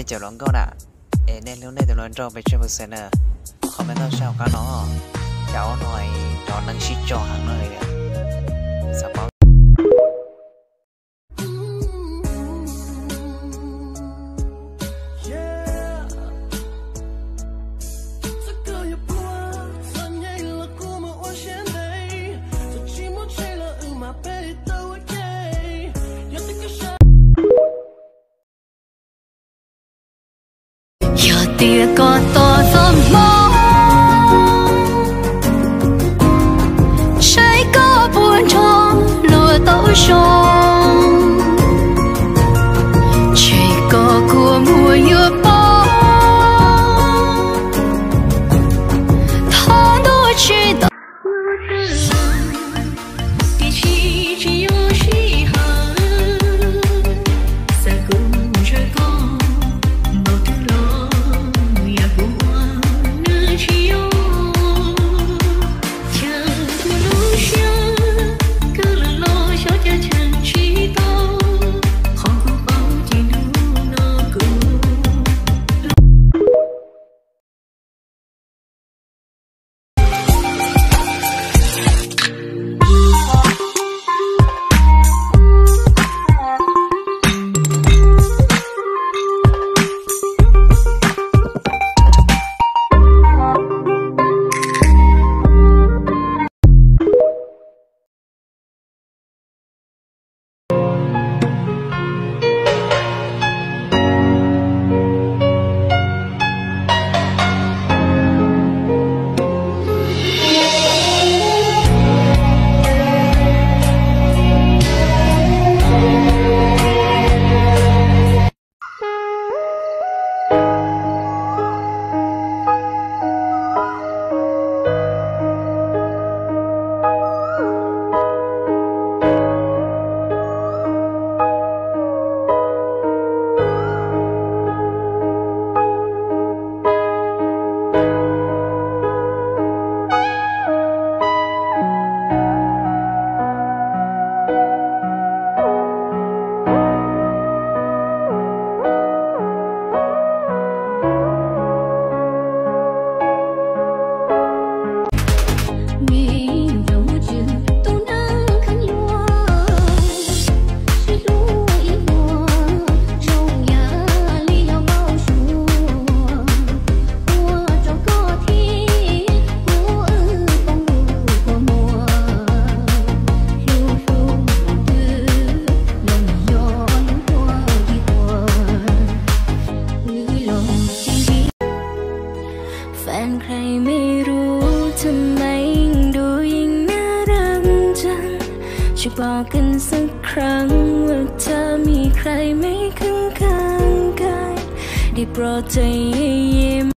Cov hluas nkauj na, es nej hlub nej tus hluas nraug pes tsawg percent na? Comment tau saum qab no, cas ua no cov neeg sib tso heev no li. Xav paub. Yog tias koj tos txoj hmoov, saib koj puas nrog luag tau zoo, ntshe koj kua muag yuav poob, thov ntuj tsis tau. Tiam sis tsis yog sij hawm, xav kuv ntshaw koj, npaum twg los yam kuv ua nws tsis yog. Chaw kuv lub siab, kawg lwm los xyov cas cheem tsis tau, qhov kuv paub ces hnub no kuvแฟนใครไม่รู้ทำไมดูยิ่งน่ารักจัง จะบอกกันสักครั้งว่าเธอมีใครไม่ข้างๆกาย ได้โปรดเธออย่ายิ้ม